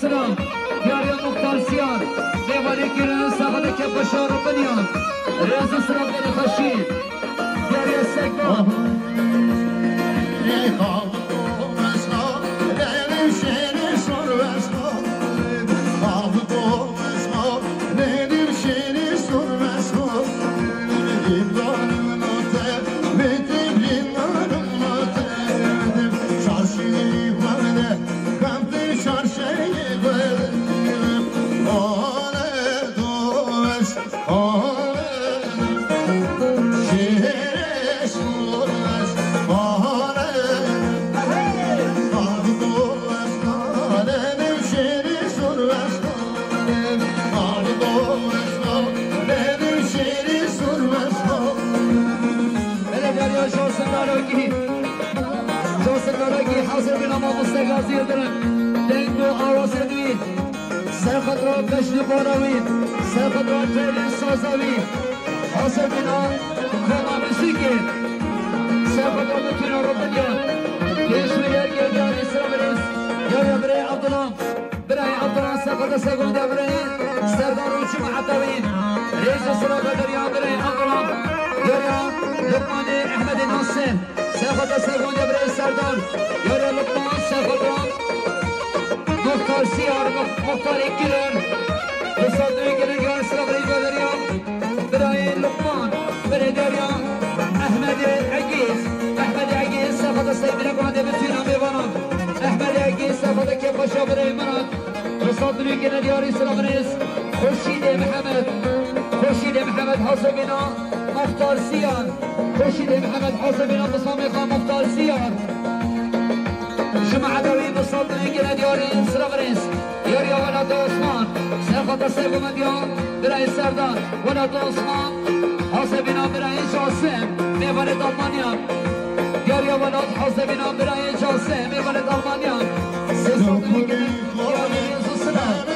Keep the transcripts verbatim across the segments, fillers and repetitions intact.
Silam, diyariya Muxtar Siyar, mêvanê kirin, saxete kêfxweşa Rubiniyan. Rêz û silam gelî xweşî. Diyariya Sekba. Belediya Johnson Daraki. Johnson Daraki hazır bir ama Mustafa Gazi Yıldırım. Dengo Awasevi. Serxatra Beşli Barawi. Serxatra Tevlin Sazawi. Hazır bir ama Koma Müziki. Serxatra bütün Avrupa diyor. Genç ve yer geldi. Sıra veririz. Yar ya birey Abdullah. Birayê Abdullah Sefada Segûn de birayê Serdar û Cuma Etawî. Rêz û silav ve deriya birayê Abdullah. Yariya Lukmanê Ehmedê Nasir. Sefada Segûn de birayê Serdar. Yariya Lukman Sefada. Muxtar Siyar, Muxtar Ekiler. Fırsat dönük gelen yar silav ve deriya. Birayê Luqman, birê deriya Ehmedê Egîz. Ehmedê Egîz, sefada sey bine gulande bütün mêvanan. Ehmedê Egîz, sefada kêfxweşa birê Mirat. Fırsat dönük gene diyarî silav rêz. Xurşîdê Mihemed. Xurşîdê Mihemed hazir bina Muxtar Siyar. Xurşîdê Mihemed hazir bina Musamê xwe Muxtar Siyar. Cuma Edawî Musamê gene diyarî silav rêz. Yariya Welat Osman. Serxata Sergomendiya birayê Serdar. Welat Osman. Hazir bina birayê Casim. Mêvanê Almanya. Yariya Welat hazir bina birayê Casim. Mêvanê Almanya. Sê sed û yek. Yariya Yusuf Sinan.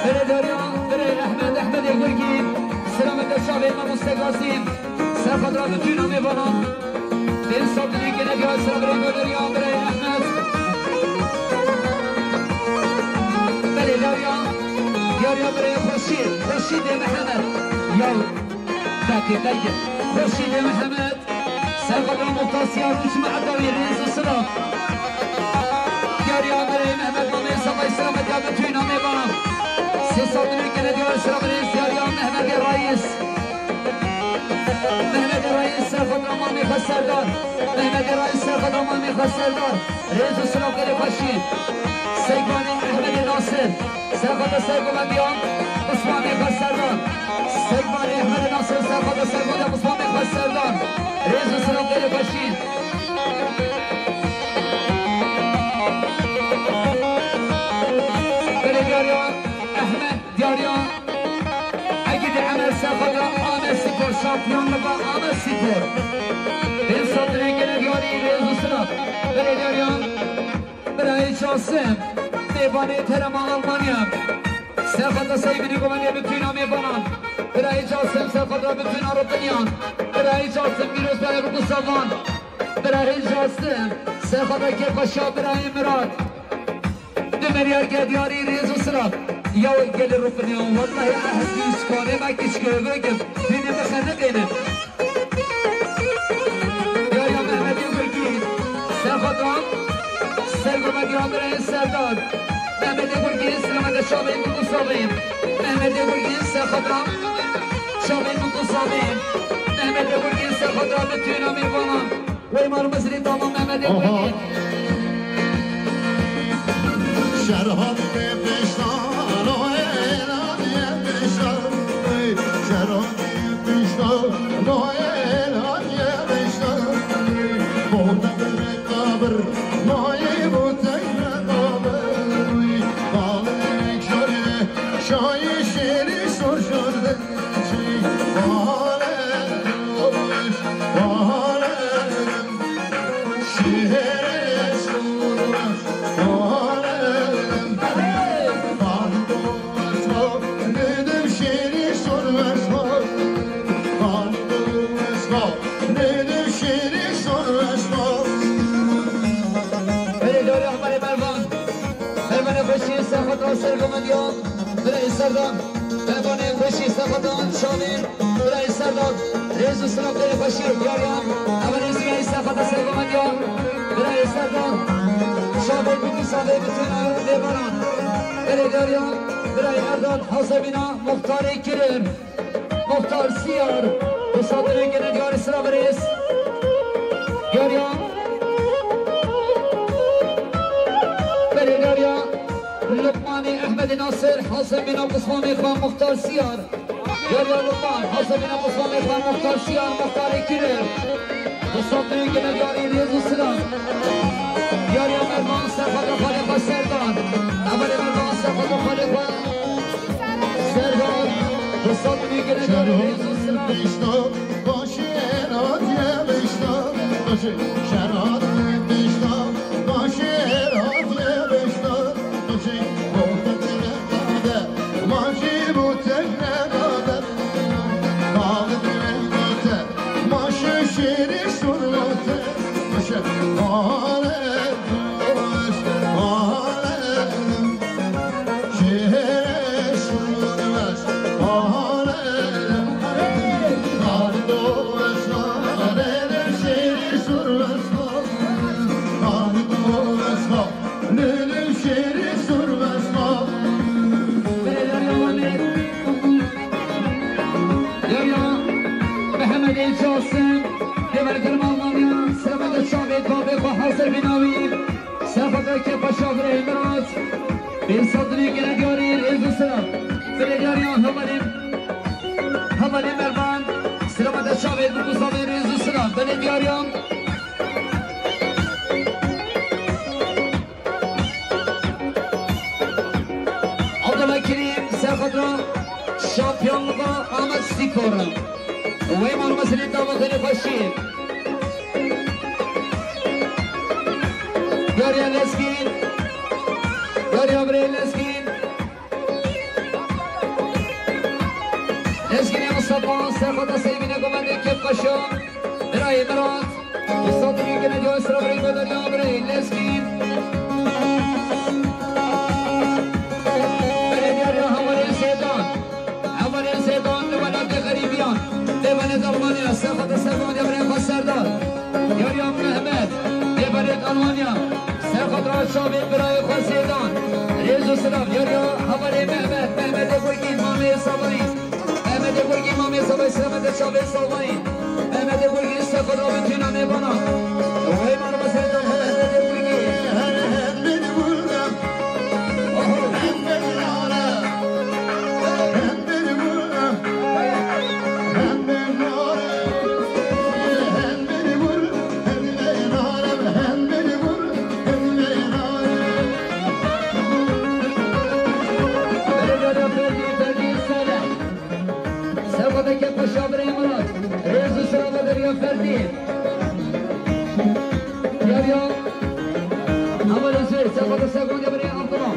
Beledariya, birê Ehmed, Ehmedê Gurgî, silamete çavê Mamoste Gazî, serxatra bütün mêvanan. Pênc sed û yek gene diyar silav birê Beledariya, birê Ehmed. Beledariya, diyariya birê Xurşîd, Xurşîdê Mihemed. Ya, deqîqeyê. Xurşîdê Mihemed. Serxatra Muxtar Siyar û Cuma Edawî rêz û silav. Diyariya Amirê Mehmet Namê Sabay selamet ya bütün amê bana. Sê sed û yek gene diyar silav rêz diyariya Mehmetê Reis. Mehmetê Reis serxatra mamê xwe Serdar. Mehmetê Reis serxatra mamê xwe Serdar. Rêz û silav gelê xweşî. Seyvanê Ehmedê Nasir. Serxata Sergomendiya Osmanê xwe Serdar. Seyvanê Ehmedê Nasir serxata Sergomendiya Osmanê xwe Serdar. Rêz û silav gelê xweşî. Belê diyariya Ehmed, diyariya Egîdê Emer serxata Amed Spor, şampiyonluka Amed Spor. Pênc sed lirê gene diyarî rêz û silav. Belê diyariya Birayê Casim, mêvanê terema Almanya. Serxata Seyvînê Gomenê bütün mêvanan. Birayê Casim, serxata bütün Arapiniyan. Birayê Casim, Pîrozbahê Rûsavan. Birayê Casim, serxata kêfxweşa birayê Mirat. Demeriya Gediyarî rêz û silav. Ya gelê Rûpiniyan, wellahî ehd dîskanê me kiçkê vekim. Hînê me xene bêne. Yariya Mehmetê Gurgîn, Serxodan, Sergo Medya Birayê Serdar, Mehmetê Gurgîn, Silamete Şabên Mutlu Sabên, Mehmetê Gurgîn, Serxodan, Şabên Mutlu Sabên, Mehmetê Gurgîn, Serxodan, bütün amêvanan, wey mar Mizrî tamam Mehmetê Gurgîn. Şerhat pê pêştan, o êla diye pêştan, ey, Belê darê Amerê Mervan. Mervanê xweşiyê Serxwet Sergomendiya. Birayê Serdar. Mervanê xweşiyê Serxwet Şamê. Birayê Serdar. Rêz û silav, belê xweşiyê diyariyan. Ev rêz birayê Serxwet Sergomendiya. Birayê Serdar. Şamê bikî savê bütün mêvanan. Belê diyariyan. Birayê Erdal Hazemîna Muxtarê Kirir. Muxtar Siyar, bi sed û yek gene diyarî sira birêz. Diyariya. Belê diyariya. Luqmanê Ehmedê Nasir, Hasan Bîna Qusmanê xwe Muxtar Siyar. Diyariya Luqman, Hasan Bîna Qusmanê xwe Muxtar Siyar, Muxtarê Kirir. Bi sed û yek gene diyarî rêz û silam. Diyariya Mervan, Serxwet Xalê xwe Serdar. Emelê Mervan, Serxwet Xalê xwe Serdar, bi sed û yek gene diyarî rêz û silam. Bişta, başê radiye bişta, başê şerat bişta, başê radiye bişta, başê botek nebade, başê botek nebade, balık nebade, başê şêrê surate, başê hale. Mehemedê Casim, Devergir Almanya, Sermede Çavê, Babê xwe hazir bînawî. Serxwedeke paşa birê Mirat. Bê sed û yek gene diyarî rêz û silam. Belê diyariya hevalê, hevalê Mervan. Serxwede Çavê bi ku savê rêz û silam. Belê diyariya. Abdullah Kerîm, Serxweda şampiyonluğa Amed Spor. Wey malum seni davat eli başı. Derya Lezgin. Derya Birey Lezgin. Lezginê Mustafa, Serxweda Seymîne Gomendê Kêfxweşa. Birayê Mirat. Mustafa Gomendê Kêfxweşa, Birayê Mirat. Birayê Lezgin. Belê diyariya hevalê Zêdan. Hevalê Zêdan li welatê xerîbiyan, dê venê Almanya, Serxweda Servan ya birayê xwe Serdar. Yariya Mehmet, dê venê Almanya, Serxweda Çavê birayê xwe Zêdan. Rêz û silav, yariya hevalê Mehmet, Mehmetê Gurgîn, mamê Sabayî. Mehmetê Gurgîn, mamê Sabayî, Serxweda Çavê Sabayî. Mehmetê Gurgîn, Serxweda Betûna mêvana. Wey mala Zêdan, Mehmetê Gurgîn. Serxwedeke Paşa birê Mirat. Rêz û sirava deriya ferdî. Diyariya Amal Hüseyin, Serxwede Sergon ya birê Abdullah.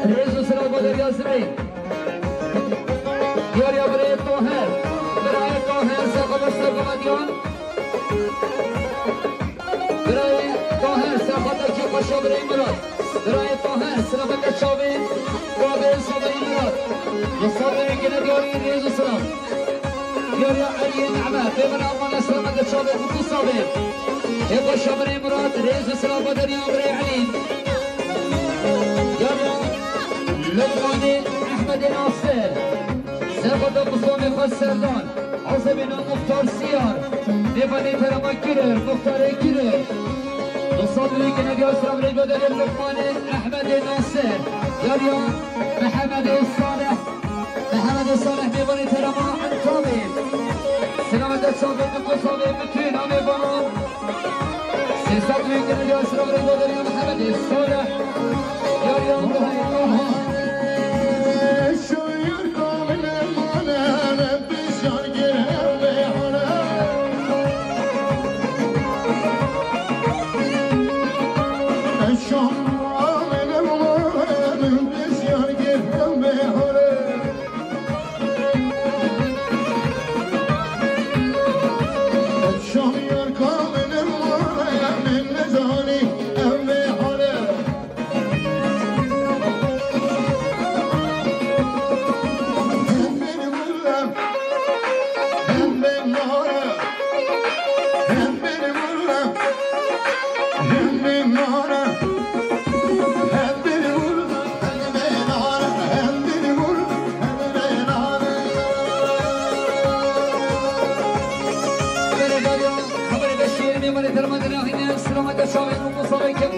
Rêz û sirava deriya Zirê. Diyariya birê Taher. Birayê Taher, Serxwede Sergon Ediyan. Birayê Taher, Serxwedeke Paşa birê Mirat. Birayê Taher, Serxwede Çavê, Babê Sabê Mirat. Li Sabê gine diyarî rêz û silam. Diyariya Eliyê Nehme, pê min amane Serxwede Çavê Bûkû Sabê. Ê Paşa birê Mirat, rêz û silam badeniya birê Elî. Diyariya Lukmanê Ehmedê Nasir. Serxwede Qusonê xwe Serdar. Azebîna Muxtar Siyar, mêvanê terema Kirir, Muxtarê Kirir. Li Sabirê gine diyar silam rê goderê Luqmanê Ehmedê Nasir, yariya Mehemedê Salih, Mehemedê Salih mêvanê terema Entabê. Silamete çavê min, Qusonê min, tûna mêvanan. Sê sed rê gine diyar silam rê goderê Mehemedê Salih, yariya Muhayê Taha. Şoyur kamil emanet.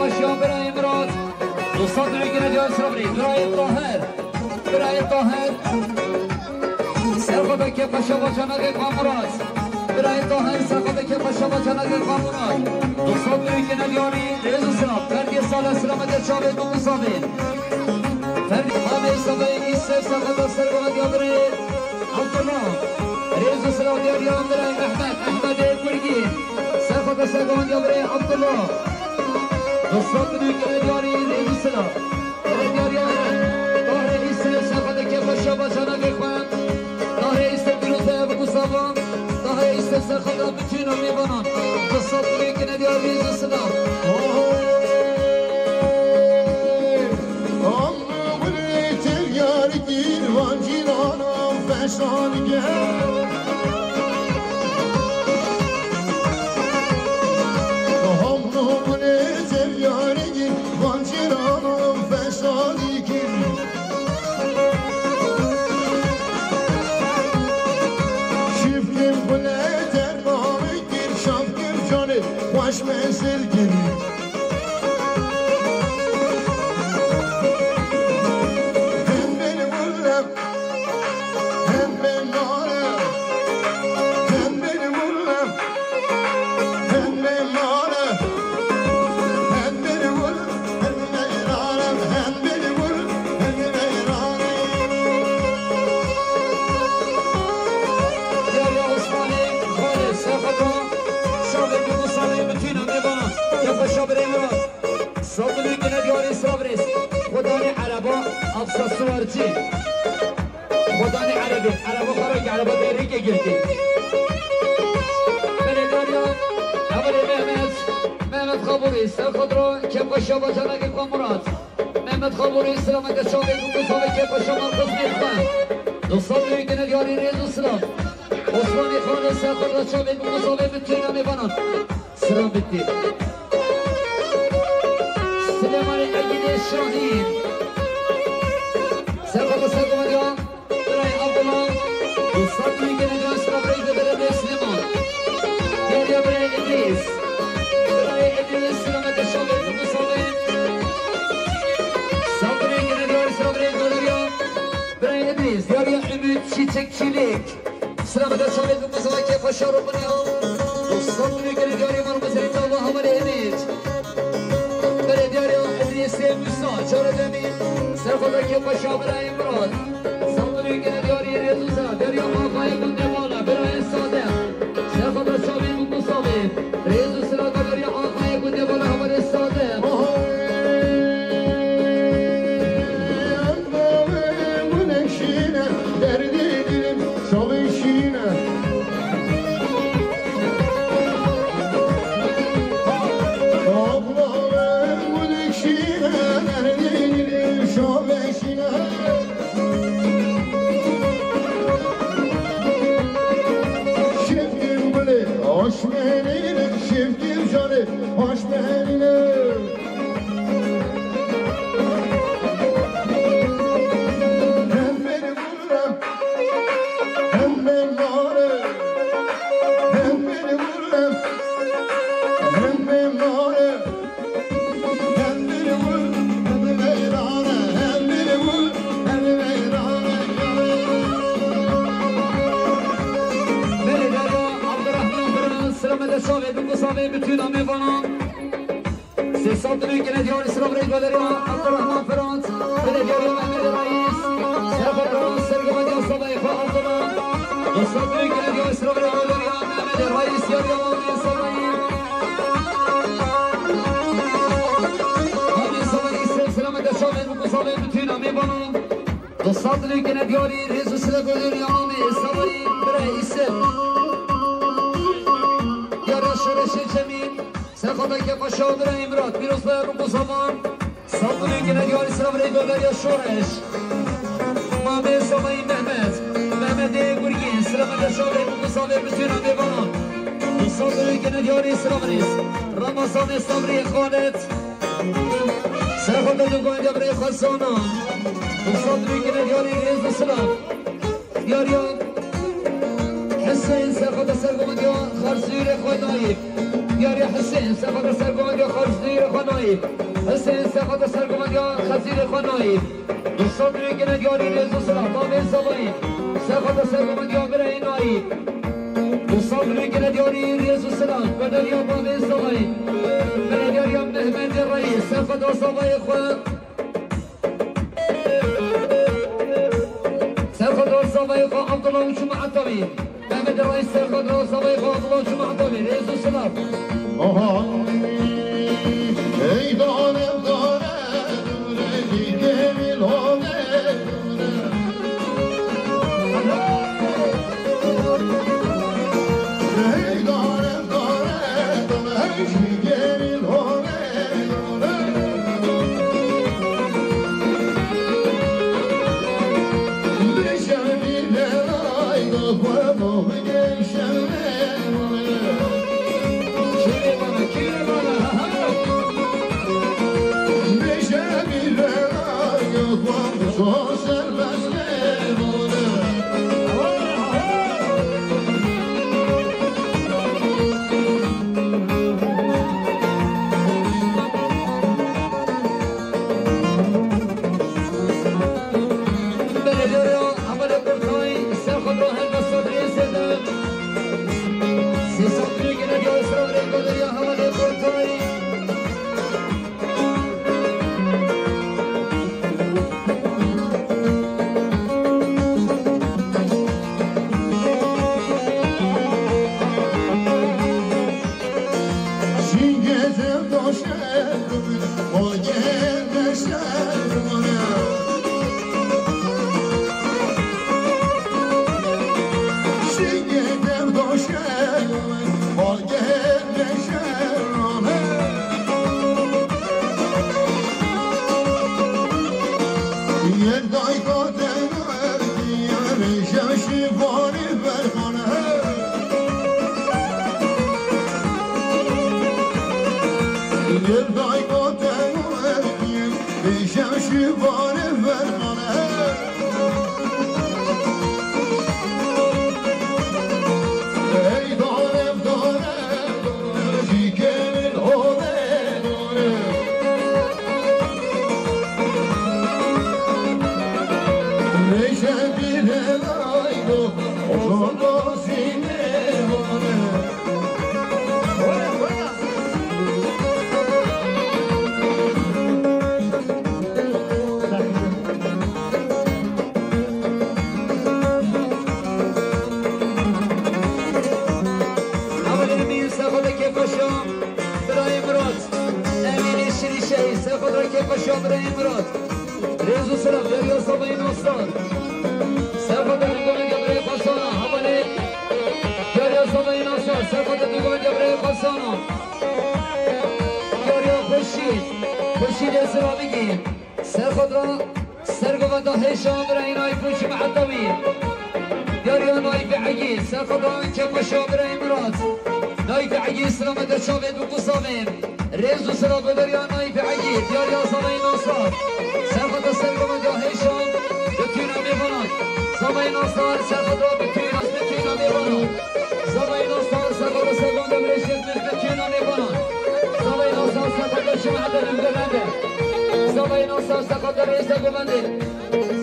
Paşa birayê Murat. Dostan dilê gine diyar sira birê. Birayê Tahir. Birayê Tahir. Serxwedeke paşa bacanakê xwe Murat. Birayê Tahir serxwedeke paşa bacanakê xwe Murat. Dostan dilê gine diyarî rêz û silam. Ferdê sale silamete çavê Dûmûsavê. Ferdê Amê Sabê Îsef serxwede serxwede diyar birê. Abdullah. Rêz û silav diyariya birayê Ehmed, Ehmedê Kurgî. Serxwede serxwede diyariya birayê Abdullah. Dostan dilê gine diyarî rêz û silav. Gine diyariya Tahrê Îsê serxwedeke paşa bacanakê xwe. Tahrê Îsê pîroz be bi Mustafa. Tahrê Îsê serxwede bütün mêvanan. Dostan dilê gine diyarî rêz û silav. Oho. Gulê tevgiyarî kir van cîranan feşan kir. Hamno gulê tevgiyarî kir van cîranan feşan kir. Şifkin gulê terbawi kir, şafkin canê xweş mezil kir. Derya Osmanê, Xalê, Sefeto, Şavê Gurgusanê, bütün mêvanan, Kefa Şabirê Murat. Sabunê gine diyarê Sabrês. Xwedanê ereba, aksesuarcî. Xwedanê erebê, ereba xwe rake, ereba derêke girtî. Belê Derya, hevalê Mehmet, Mehmet Xabûrî, Serxwedro, Kefa Şabacanakê xwe Murat. Mehmet Xabûrî, silameke çavê Gurgusanê, Kefa Şamal xizmê xwe. Dostan dilê gine diyarî rêz û silam. Osmanê Xalê, Serxwedro, çavê Gurgusanê, bütün mêvanan. Silam bitti. Silêmanê Egîdê Şahîn. Serxwede serxwediya birayê Abdullah. Dostan dilê gine diyarî silam birayê Bedere Bey Silêman. Diyariya birayê Îdrîs. Birayê Îdrîs silameke çavê Gurgusanê. Sabunê gine diyarî silam birayê Galeriya. Birayê Îdrîs. Diyariya Ümit Çiçek Çilek. Silamete çavê Gurgusanê, Kefa Şarûbinê. Dostan dilê gine diyarê Marmezerê Tava Havalê Hemêt. Belê diyariya Îdrîsê Musa, çare demî. Serxwedeke paşa birayê Murat. Sabunê gine diyarê Rêzuza, diyariya Axayê Gundê Vala, birayê Sade. Serxwede çavê Gurgusanê. Rêz û silav diyariya Axayê Gundê Vala, Havalê Sade. Oho. Derdê dilim şavê şîne. Abla ve gülük şîne, derdê dilim şavê şîne. Şevkim gülü, aşk benine, şevkim canı, aşk benine. Hem beni vurun, hem beni vurun, hem beni vurun, hem beni vurun, hem beni vurun, hem beni vurun, hem beni vurun, hem beni vurun. Belediye Abdurrahman Fırat, Selamet Şavi, Gurgusanê, bütün Amevanan. Sê sed milyon gine diyarî silav rê galeriya Abdurrahman Firat. Gine diyarî Mehmet Reis. Serxwedro sergimediya Sabayê xwe Abdullah. Du sed milyon gine diyarî silav rê galeriya Mehmet Reis, diyariya Amê Sabayê. Amê Sabayê, sê selamete şavê Gurgusanê, bütün Amevanan. Du sed milyon gine diyarî rêz û silav galeriya Amê Sabayê. Birayê Îsef. Diyariya Şoreşê Cemîl. Serxwedeke paşa birayê Mirat, pîroz be Gurgusavan. Sed milyon gine diyarî silav rê galeriya Şoreş. Mamê Sabayî Mehmet, Mehmetê Gurgîn, silamete şavê Gurgusanê, bütün Amevanan. Du sed milyon gine diyarî silav rê. Ramazanê Sabrî Xalet. Serxwede du galeriya birayê Xezana. Du sed milyon gine diyarî rêz û silav. Diyariya Hüseyin, serxwede sergimediya Xarzûrê xwe nayî. Diyarê Hisên, serxweda sergovendiya Xezîrê xwe nayîb. Hisên, serxweda sergovendiya Xezîrê xwe nayîb. Du sed rûyê gine diyarî rêz û silav, bavê zavayê. Serxweda sergovendiya birayê nayîb. Du sed rûyê gine diyarî rêz û silav, bedeliya bavê zavayê. Belediyariya Mehmedê Reyî, serxweda zavayê xwe. Serxweda zavayê xwe Abdullah û Çûma Etawî. Mehmet Reis serxweda zavayê xwe Abdullah û Çûma Etawî. Rêz û silav. Oha. Ey dare dare, dure, dike, dike, dure. Belediya Hevalê Qurtay, serxweda helbesta rêzê de. Sê sed rûyê gine diyarê serxweda Hevalê Qurtay. Hevalê min, serxweda kêfxweşa birayê Mirat. Emînê Şirîşehî, serxweda kêfxweşa birayê Mirat. Rêz û silav, diyariya zavayê Nasar. Serxweda govendiya birayê Xwesana, hevalê. Diyariya zavayê Nasar, serxweda govendiya birayê Xwesana. Diyariya xweşî, xweşî lê silavî gî. Serxweda sergovenda hêşa birayê Naîf û Çûma Etawî. Diyariya Naîfê Egî, serxweda kêfxweşa birayê Mirat. Naîfê Egî, silamete çavê dû qusavê. Rêz û silav bo diyariya Naîfê Egî, diyariya zavayê Nasar. Serxweda sergovendiya hêşa, bi tûna mêvanan. Zavayê Nasar, serxweda bi tûna, bi tûna mêvanan. Zavayê Nasar, serxweda sergovenda birayê Şêx Mehmet, bi tûna mêvanan. Zavayê Nasar, serxweda Çûma Etawî govende. Zavayê Nasar, serxweda rêz û silav govendê.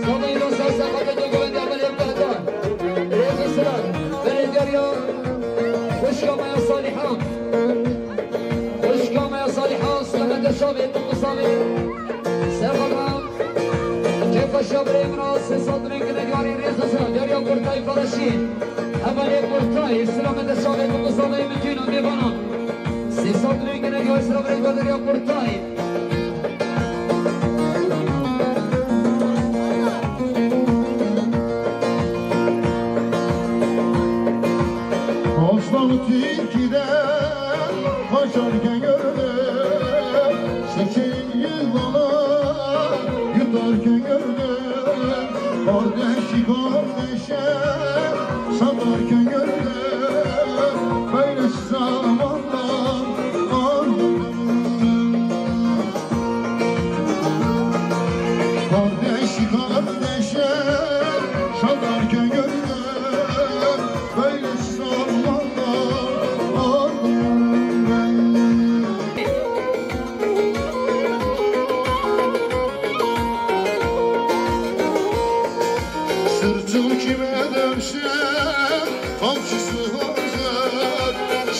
Zavayê Nasar, serxweda govendiya Belê Behdar. Rêz û silav. Belediyariya xwişka me ya Salîha. Xwişka me ya Salîha, silamete çavê dû qusavê. Serxweda kêfxweşa birayê min a, sê sed rûyê gine diyarî rêz û silav. Diyariya Qurtay Faraşî. Hevalê Qurtay, silamete çavê dû qusavê, bi tûna mêvanan. Sê sed rûyê gine diyarî silav rêz û silav diyariya Qurtay. Aslan tilkide kaçarken gördüm, seçil yılana yutarken gördüm. Kardeşi kardeşe satarken gördüm, böyle zamanda anladım. Kardeşi kardeşe satarken gördüm, böyle zamanda anladım.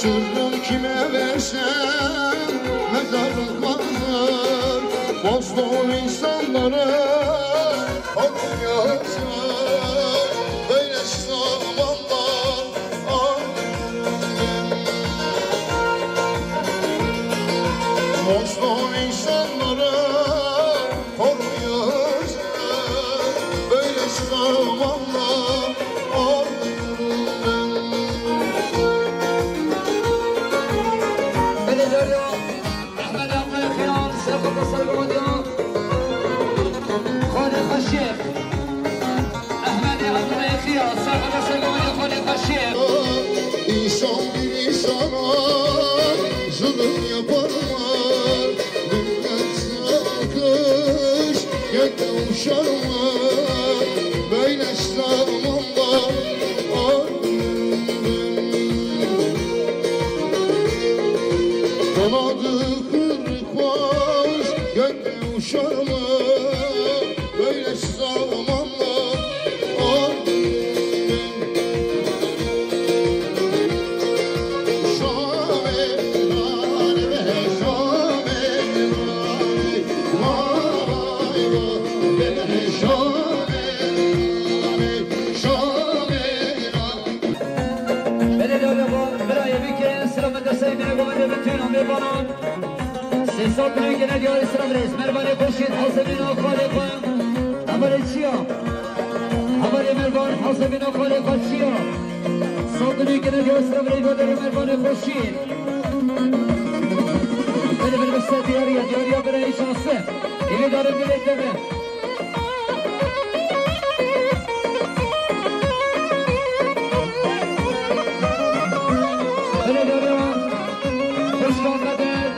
Sırrım kime versem mezarlık vardır. Dostum insanlara olmayacak böyle zamanlar. Dostum insanlara olmayacak böyle zamanlar. Belê Derya, Ehmed Abdullah Xiyar, Serkota Sergovadiya, Xalê Xweşêr. Ehmed Abdullah Xiyar, Serkota Sergovadiya, Xalê Xweşêr. İnsan bir insana zulüm yapar mı? Millet alkış, gökte uçar mı? Böyle zamanda kanadı kırık kuş, gökte uçar mı? Böyle zamanda Belê lale bo birayê bike, sira medreseyê bine, govendê bi tîno mêvanan. Sê sal birî gene diyarê sira birêz. Mervanê xweşî, Hasemîn a xalê xwe. Hevalê çi ya? Hevalê Mervan, Hasemîn a xalê xwe çi ya? Sal birî gene diyarê sira birêz, goderê Mervanê xweşî. Belê, belê, beste diyariya, diyariya birayê şanse. Êvê darim dilê te be. Belê Derya, xwişka Qeder,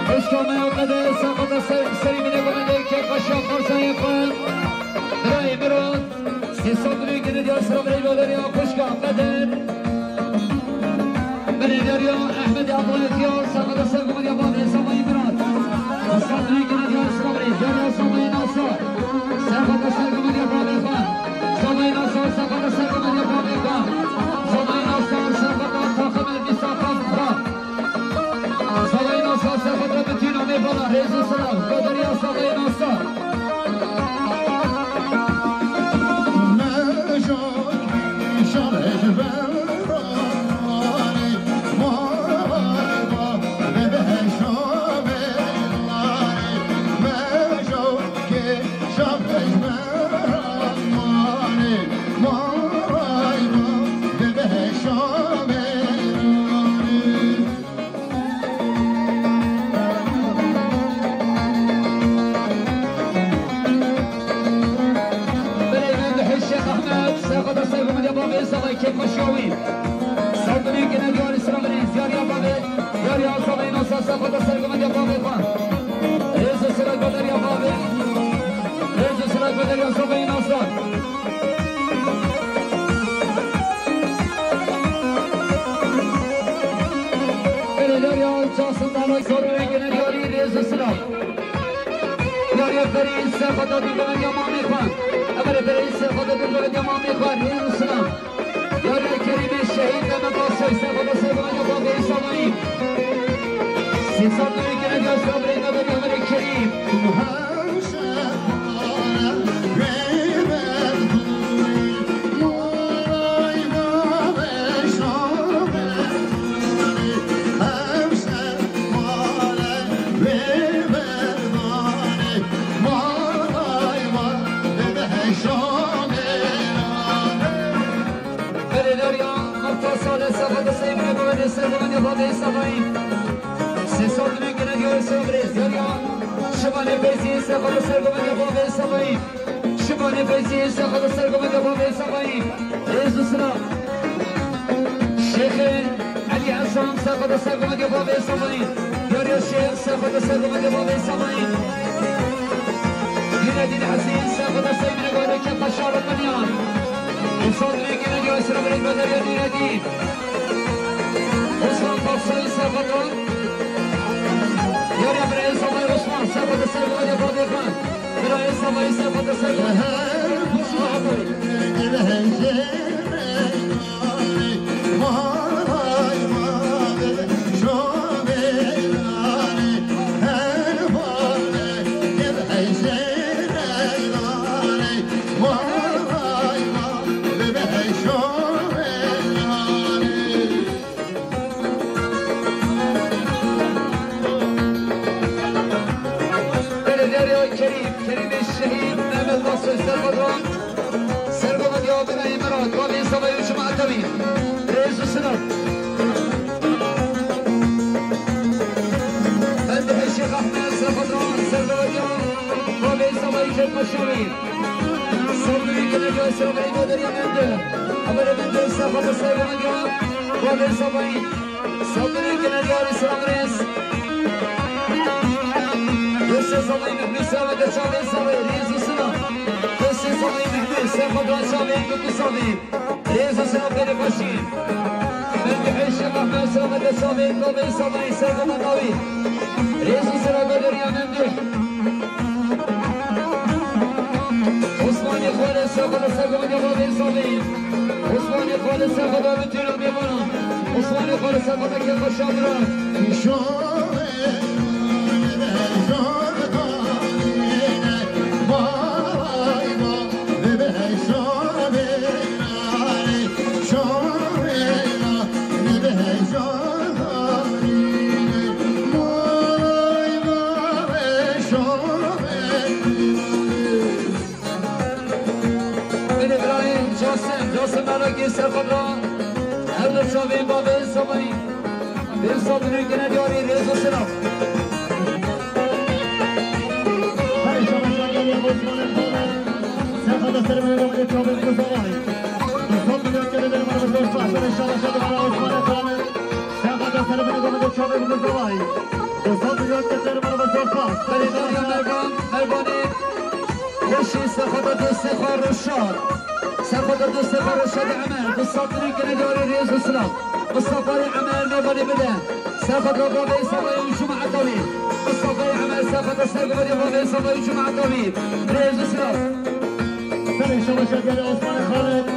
xwişka me ya Qeder, saqata ser-, serî min e, govendê kêfxweşiya xwezayê xwe. Birayê Miran, sê sal birî gene diyar sira birê Derya, xwişka Qeder. Belê Derya, Ehmed Abdullah Xiyar, saqata ser govendê bavê Samayî Miran. Saqata ser govendê bavê Xwe. Samayî Nasar, saqata ser govendê bavê Xwe. Samayî Nasar, saqata ser govendê bavê Xwe. Samayî Nasar, saqata taxim el misafir Xwe. Samayî Nasar, saqata bitîna mêvana, rêz û silav, goderiya Samayî Nasar. Belê min Şêx Ehmed, serxweda ser govendê bavê Zavayê kêfxweşiya wî. Sandinî gine diyarî sira min ê, diyariya bavê, diyariya Zavayê Nasar, serxweda ser govendê bavê xwe. Rêz û silav goderiya bavê. Rêz û silav goderiya Zavayê Nasar. Belê diyariya Casim Dalay, sandinî gine diyarî, rêz û silav. Yariya Ferî, serxweda dûr govendê mamê xwe. Emerê Ferî, serxweda dûr govendê mamê xwe. Rêz û silav. Yariya Kerîmê şehîd Mehmet Asay, serxweda ser govendê bavê Îsa Mayî. Sê sal nûrê gene diya sira birê me berî Emerê Kerîm. Belê diyariya Mirta Salih, serxweda ser govendê, ser govendê bavê Îsa Mayî. Sê sal nûrê gene diya sira birê, diyariya Şivanê Feyzî, serxweda ser govendê bavê Îsa Mayî. Şivanê Feyzî, serxweda ser govendê bavê Îsa Mayî. Rêz û silav. Şêxê Elî Hesan, serxweda ser govendê bavê Îsa Mayî. Diyariya Şêx, serxweda ser govendê bavê Îsa Mayî. Nûredîn Hesîn, serxweda ser govendê kêfxweşiya Rikiniyan. Îsa Dirêkî ne diya sira birê me deriya Nûredîn. Osman Taksayî, serxweda. Yariya birê Îsa Mayî Osman, serxweda ser govendê bavê xwe. Birayê Savayî, serxweda ser govendê. Safa da saygı var ya. Bavê Zavayî. Saldırı gene diyarî selam rêz. Destê Zavayî Mehmet Sava de çavê Zavayî rêz û silam. Destê Zavayî Mehmet Sava da çavê Mehmet Zavayî. Rêz û silam pêre başî. Mendî Hêşî Mehmet Sava de çavê Zavayî Zavayî Sava da Zavayî. Rêz û silam da deriya Mendî. Osmanê xwe li ser xwe li ser gavê Bavê Zavê. Osmanê xwe li ser xwe da bi têra mêvanan. Osmanê xwe li ser xwe da kêfa şa bira. Min Îbrahîm, Casim, Casim Melekî Serxwedra, her du çavên Bavê Zavayî. Bê Zavayî gene diyarî rêz û silam. Her şabaşa gelî Osmanê Xalid. Serxwedra ser min gavê çavên Zavayî. Dostan milyon kere derim ara dostan. Her şabaşa duvara Osmanê Xalid. Serxwedra ser min gavê çavên Zavayî. Dostan milyon kere derim ara dostan. Her şabaşa Mervan, Mervanê. Xweşî Serxwedra destê xwe Reşad. Serxwedra destê xwe Reşad Emer. Bi saldırî gene diyarê rêz û silam. Mistefayê Emer mêvanê bide. Serxwedra Bavê Zavayî û cemaeta wî. Mistefayê Emer Serxwedra ser gavê Bavê Zavayî û cemaeta wî. Rêz û silam. Serê şabaşa gelî Osmanê Xalid.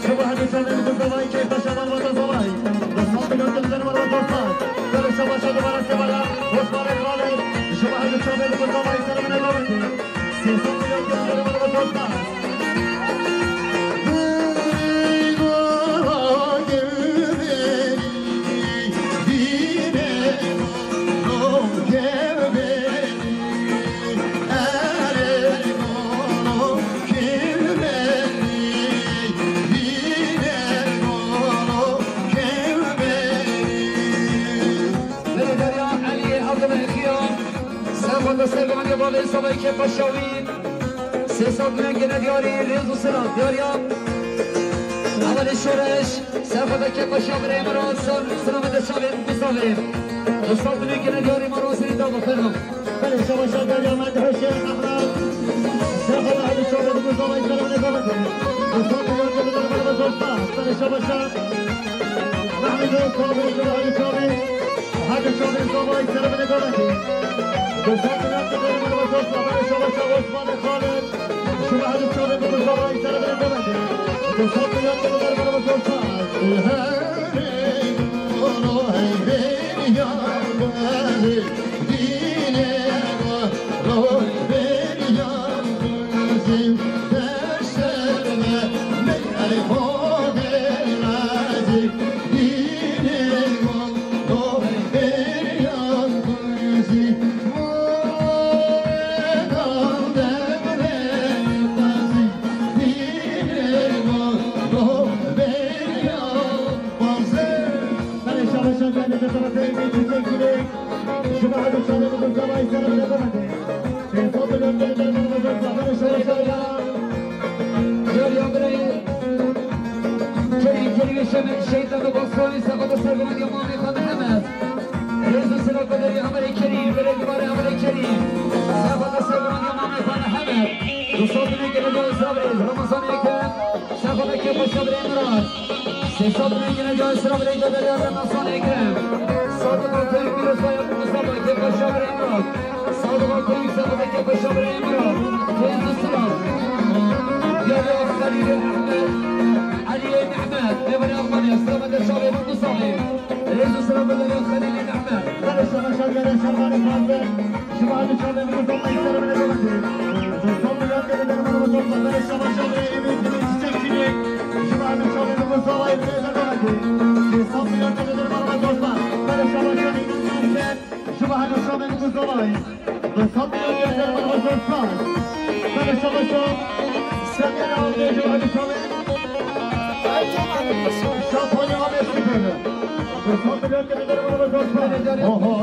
Şima her du çavên bi Zavayî kêfa şa Mervan da Zavayî. Dostan milyon kere derim ara dostan. Serê şabaşa duvara Sevara Osmanê Xalid. Şima her du çavên bi Zavayî ser min gavê. Belê Derya Eliyê Abdullah Exiya. Serxwedra ser gavê Bavê Zavayî kêfa şa wî. Sê sed milyon gene diyarî rêz û silam. Diyariya Hevalê Şoreş. Serxwedra kêfa şa birê Miran. Silamê de çavê Mustafê. Dostan milyon gene diyarî Miran sê dava fermo. Belê şabaşa gelî Mendî Hêşî Mehmet. Serxwedra her du çavên bi Zavayî ser min gavê. Dostan milyon kere derim ara dostan. Belê şabaşa. Mehmet Özkan, Mehmet Özkan. Her du çavên Zavayî ser min gavê. Dostan milyon kere derim ara dostan. Belê şabaşa Osmanê Xalid. Şima her du çavên bi Zavayî ser min gavê. Dostan milyon kere derim ara dostan. Belê şabaşa geldi, bir tarafı bir çiçek gibi. Şima her du çavên bi Zavayî ser min gavê. Sê sed milyon kere derim ara dostan. Belê şabaşa geldi. Yar ya birê. Kerîm, Kerîm Şemek, Şehîd Dado Bostanî, Serxwedra ser gavê Mamê Xan Hemed. Rêz û silam bederî Emelê Kerîm, berê dîwarê Emelê Kerîm. Serxwedra ser gavê Mamê Xan Hemed. Dostan milyon kere derim ara dostan. Ramazan Ekrem. Serxwedra kêfa şa birê Miran. Sê sed milyon gene diyarî silam rê de derya Ramazan Ekrem. Sadık Altay'ın bir özel yapımı sabah kêfa şa birê Miran. Sadık Altay'ın sabah kêfa şa birê Miran. Rêz û silam. Diyarî Xelîlê Ehmed. Eliyê Mehmet. Mêvanê Almanya. Silamê de çavê Mehmet Salih. Rêz û silam bederî Xelîlê Mehmet. Belê şabaşa geldi Şervanê Fazil. Şima her du çavên bi Zavayî ser min gavê. Dostan milyon kere derim ara dostan. Belê şabaşa birê Emîn Çiçekçî. Şima her du çavên bi Zavayî ser min gavê. Dostan milyon kere derim ara dostan. Belê şabaşa Emîn Çiçek. Şima her du çavên bi Zavayî. Dostan milyon kere derim ara dostan. Belê şabaşa Semîra Avdê, şima her du çavên. Şaponya Ahmet Şükür. Dostan milyon kere derim ara dostan. Oho.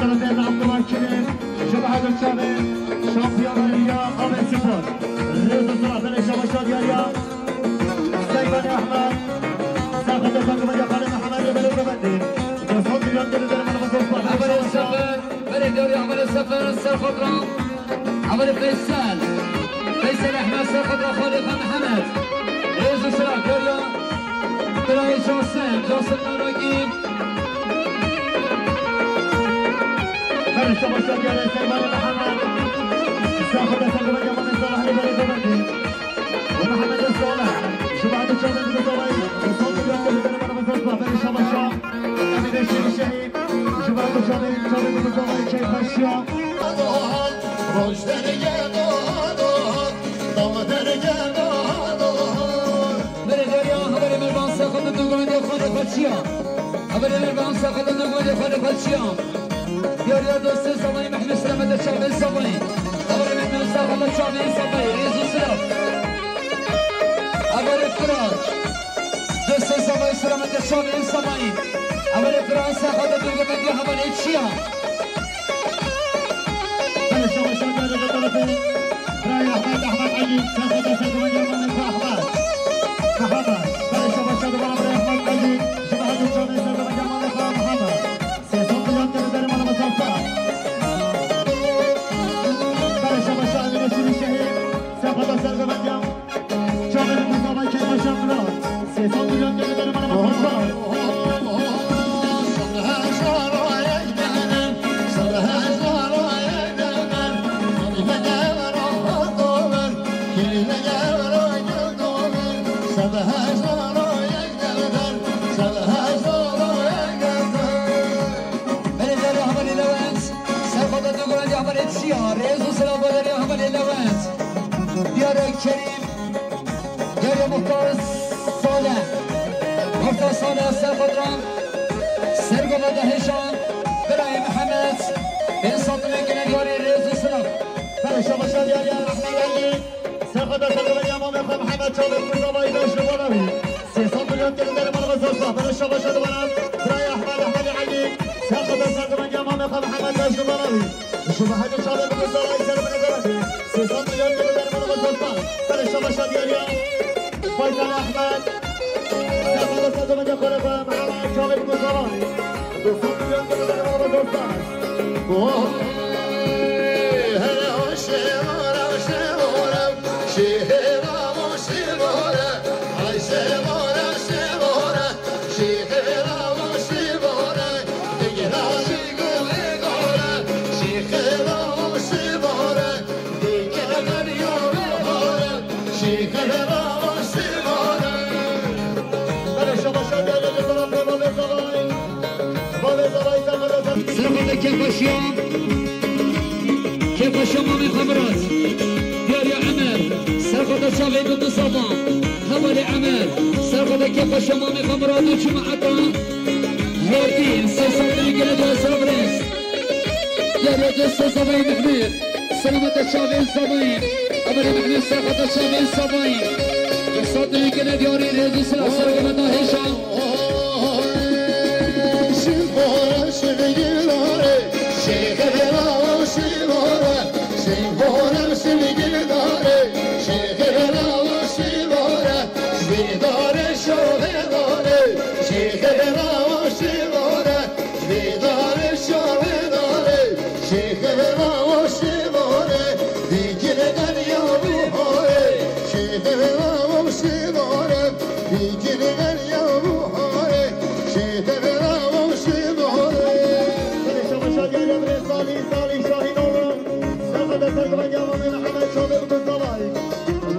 Tarafê Abdullah Çelik, ji Bahadê Çavê, şampiyona ya Avê Spor. Rêz û silav, belê şabaşa diyar ya. Seymanê Ehmed, Serxwedê Serxwedê Xalê Mihemed, belê Rewendî. Dosan diyar ya, belê Rewendî. Belê Sefer, belê diyar ya, belê Sefer, Serxwedê. Hevalê Feysel. Feysel Ehmed, Serxwedê Xalê Mihemed. Rêz û silav, diyar ya. Birayê Casim, Casim Naragî. Belê şabaşa diyar ya Seymanê Mihemed. Serxwedê Serxwedê Mihemed Salih Alî, belê Rewendî. Mihemed Salih. Ji Bahadê Çavê, belê Rewendî. Dosan diyar ya, belê Rewendî. Belê şabaşa. Emînê Şêrî Şehîd, ji ber ku çavê, çavê ku bi zavayê keyfeşiya. Roj derge doha doha, dam derge doha doha. Berê deriya, heberê mervan Serxwedê Dûgulê xwe de xwe çiya. Heberê mervan Serxwedê Dûgulê xwe de xwe çiya. Diyar ya dostê zavayê Mehmet Selametê çavê zavayê. Heberê Mehmet Serxwedê çavê zavayê. Rêz û silav. Heberê Firat. Destê zavayê Selametê çavê zavayê. Heberê Fransa xwe de dû gevendî hevalê çiya. Belê şabaşa diyar ya tarafê. Birayê Ehmed, Ehmed Elî, Serxwedê Serxwedê Mihemed Ehmed. Mihemed. Belê şabaşa diyar ya birayê Ehmed Elî. Ji Bahadê Çavê Serxwedê Mihemed Ehmed. Sê sed milyon gelê derê mala mezafta. Belê şabaşa Emînê Şêrî Şehîd. Serxwedê Serxwedê Çavê bi zavayê keyfeşiya Firat. Sê sed milyon gelê derê mala mezafta. Belê diyar ya hevalê Lewent. Serxwedê Dûgulê hevalê çiya. Rêz û silav bo diyar ya hevalê Lewent. Diyar ya Kerîm. Diyar ya Muxtar Salih. Muxtar Salih Serxwedê. Serxwedê Hêşan. Birayê Mihemed. Bin Satmê gine diyarê rêz û silav. Belê şabaşa diyar ya Ehmed Elî. Serxwedê Serxwedê Emamê xwe Mihemed çavê bi zavayê beş li bala wî. Sê sed milyon gelê derê mala mezafta. Belê şabaşa diyar ya. Birayê Ehmed, Ehmedê Elî. Serxwedê Serxwedê Emamê xwe Mihemed beş li bala wî. Ji Bahadê Çavê bi zavayê ser bi nizam. Sê sed milyon gelê derê mala mezafta. Belê şabaşa diyar ya. Faysal Ehmed. Serxwedê Serxwedê Xalê Mihemed çavê bi zavayê. Dosan milyon gelê derê mala mezafta. Oy, hele hoşe vara, hoşe vara, şehera hoşe vara, ay se vara, se vara, şehera hoşe vara, digera şigo egora, şehera hoşe vara, digera gariya vara, şehera hoşe vara. Bale şabaşa geldi, tarafta bale zavay. Serxwedê kêfeşiya, kêfeşiya mamê xwe Mirat. Diyar ya Emer, Serxwedê çavê bi zavan. Hevalê Emer, Serxwedê kêfeşiya mamê xwe Mirat û cemaeta. Yardî, sê sed milyon gelê derê mala mezafta. Diyar ya destê zavayê Mehmet. Selameta çavê zavayê. Emerê Mehmet Serxwedê çavê zavayê. Bi sed milyon gelê diyarê rêz û silav Serxwedê Hêşan. Belê şabaşa diyar ya birê Salî, Salî Şahînoğlu. Serxwedê Serxwedê Emamê Mihemed çavê bi zavayê.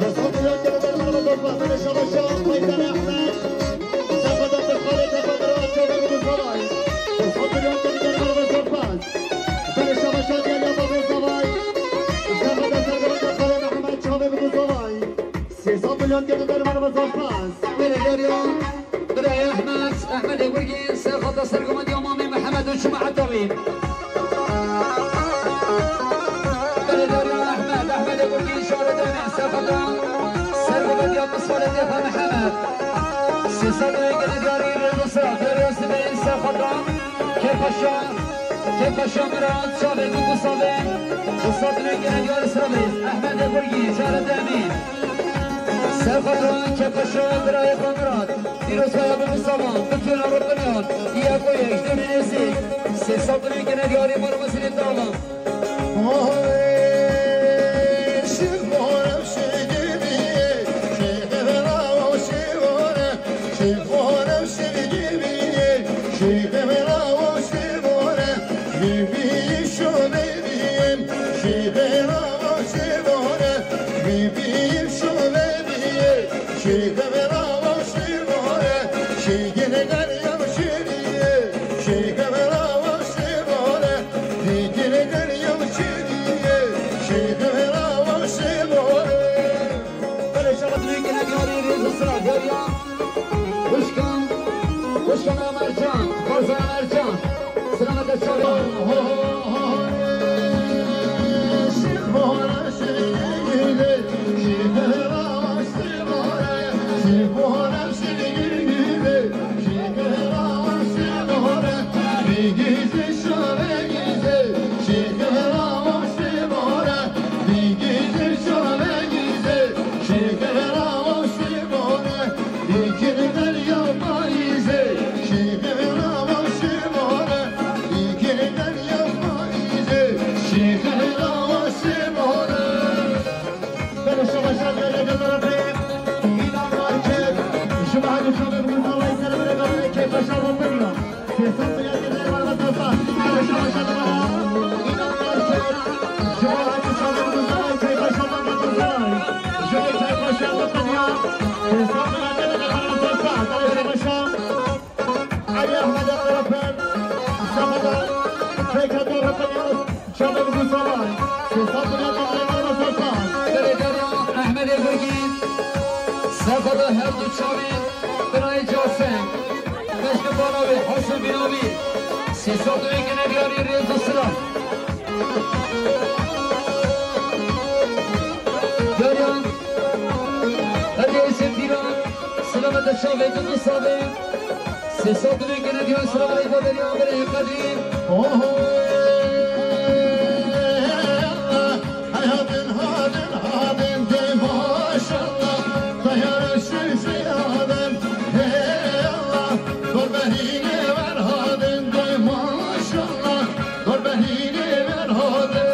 Dosan milyon gelê derê mala mezafta. Belê şabaşa Faysal Ehmed. Serxwedê Abdulxalîk Efendi çavê bi zavayê. Dosan milyon gelê derê mala mezafta. Belê şabaşa diyar ya babê zavayê. Serxwedê Serxwedê Xalê Mihemed çavê bi zavayê. Sê sed milyon gelê derê mala mezafta. Belê diyar ya. Birayê Ehmed, Ehmedê Gurgîn, Serxwedê Serxwedê Emamê Mihemed û cemaeta wî. Belê diyar ya Ehmed, Ehmedê Gurgîn, şarê Demê, Serxwedê, Serxwedê ya Misvalê Dêxa Mihemed. Sê sed milyon gelê diyarê rêz û silav, diyar ya Sibê, Serxwedê, kêfeşiya. Kepaşa Mirat, çavê tu ku savê. Usta dilê gene diyarî sirabê. Ehmedê Gurgî, cara demî. Serxwedran Kepaşa, birayê xwe Mirat. Pîrozbaya bi Mustafa, bi têna rûpiniyan. Yek û yek, ji dewrê nêzîk. Sê sed dilê gene diyarî, mala Mesîrê Dawlan. Belê, şaba dilê gene diyarî, rêz û sira diyariya. Wişkan, wişkan Emercan, Xweza Emercan. Selamet e çawa. Belê, şaba şad, belê, belê, belê. Hîna Market, ji Mahmûd Şamê bi Mustafa Îslam re, belê, keyfa şaba biriya. Sê sed milyar gideri var, Mustafa. Belê, şaba şad, belê. Hîna Market, ji Mahmûd Şamê bi Mustafa, keyfa şaba biriya. Ji keyfa şaba biriya. Sê sed milyar gideri var, Mustafa. Belê, şaba şad. Elî Ehmed Erapel, Îslamada, Feyka Dorapel, Çadır Mustafa, Sultan Bülent Abdülhamid Sultan. Belediye Ehmedê Gurgî, Sefada her du çavên birayê Caseng, Mecnû Balawi, Hasan Bînavî, Sêsat û Êgine diyarî rêz û silam. Dariyan, Qedrê Êsê Pîran, silamete çavê tu tu savê. Sê sed û yek gene diyan sira Rêva Derya Amirê Qedrî. Oho, Allah, hayatın hadin hadin de maşallah. Dayara sözü adem, hey Allah. Dur behine ver hadin de maşallah. Dur behine ver hadin.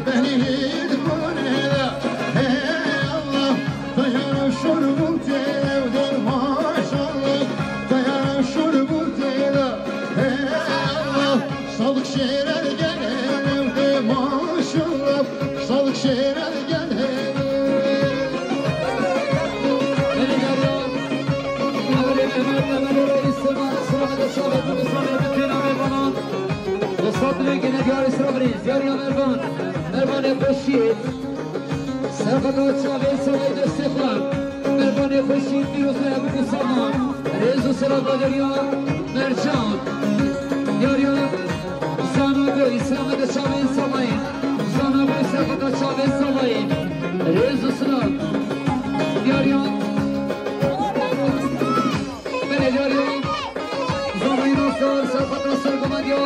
Behnî divanê de, hey Allah, dayara şor bû tê ew der, maşallah, dayara şor bû tê de, hey Allah, sadık şêrer gel ew de, maşallah, sadık şêrer gel ew. Belê Derya, Emirê Mehmet, Emirê Reis, Sema, Sema, Sema, Sema, Sema, Sema, Sema, Sema, Esat dilê gene diyarî sira birîz. Diyariya Mervan. Mervanê xweşî. Serxeta çavê sewayê destê xwe. Mervanê xweşî pîroz be Ebû Musafa. Rêz û silav diyariya Mercan. Diyariya Zana Goy, selamet çavê Savayê. Zana Goy, serxeta çavê Savayê. Rêz û silav. Diyariya Belediye Zamayî Nasir, serxeta sergomediya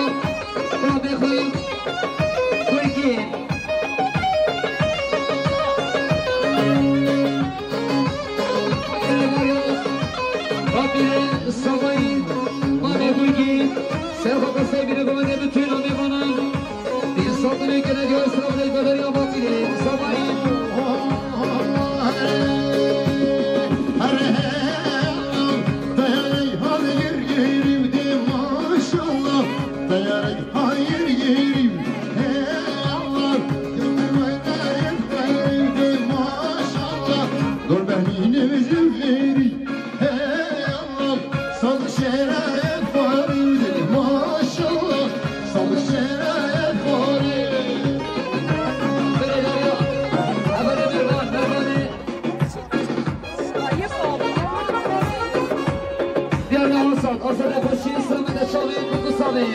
babê xwe Gurgî. Belediye Bapîrê Zamayî, babê Gurgî, serxeta sergomediya bütün amêvanan. Însafine gene diyor, sırabile bederiya Bapîrê Zamayî. Hayır, hayır, hayır, hey Allah, gönlüme dair verdi maşallah. Dur behnine bizim veri, hey Allah, saz şeref var maşallah. Azad Xweşî, sira me de çavê Nûrgusa bê.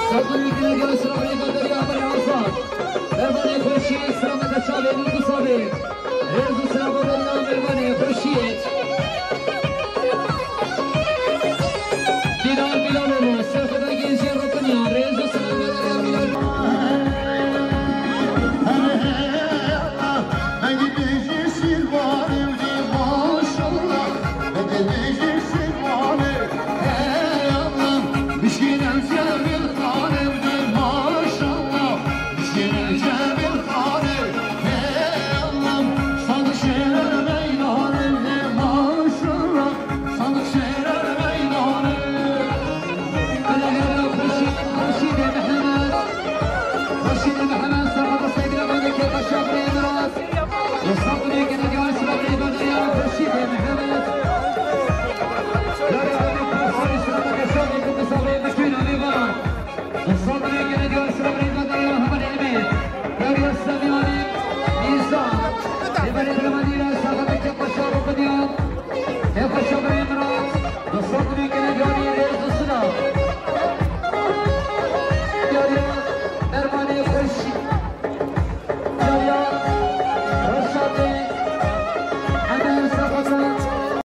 Serdûrî Gilî Gel, sira me de Derya Amerê Azad. Mervanê Xweşî, sira me de çavê Nûrgusa bê. Rêz û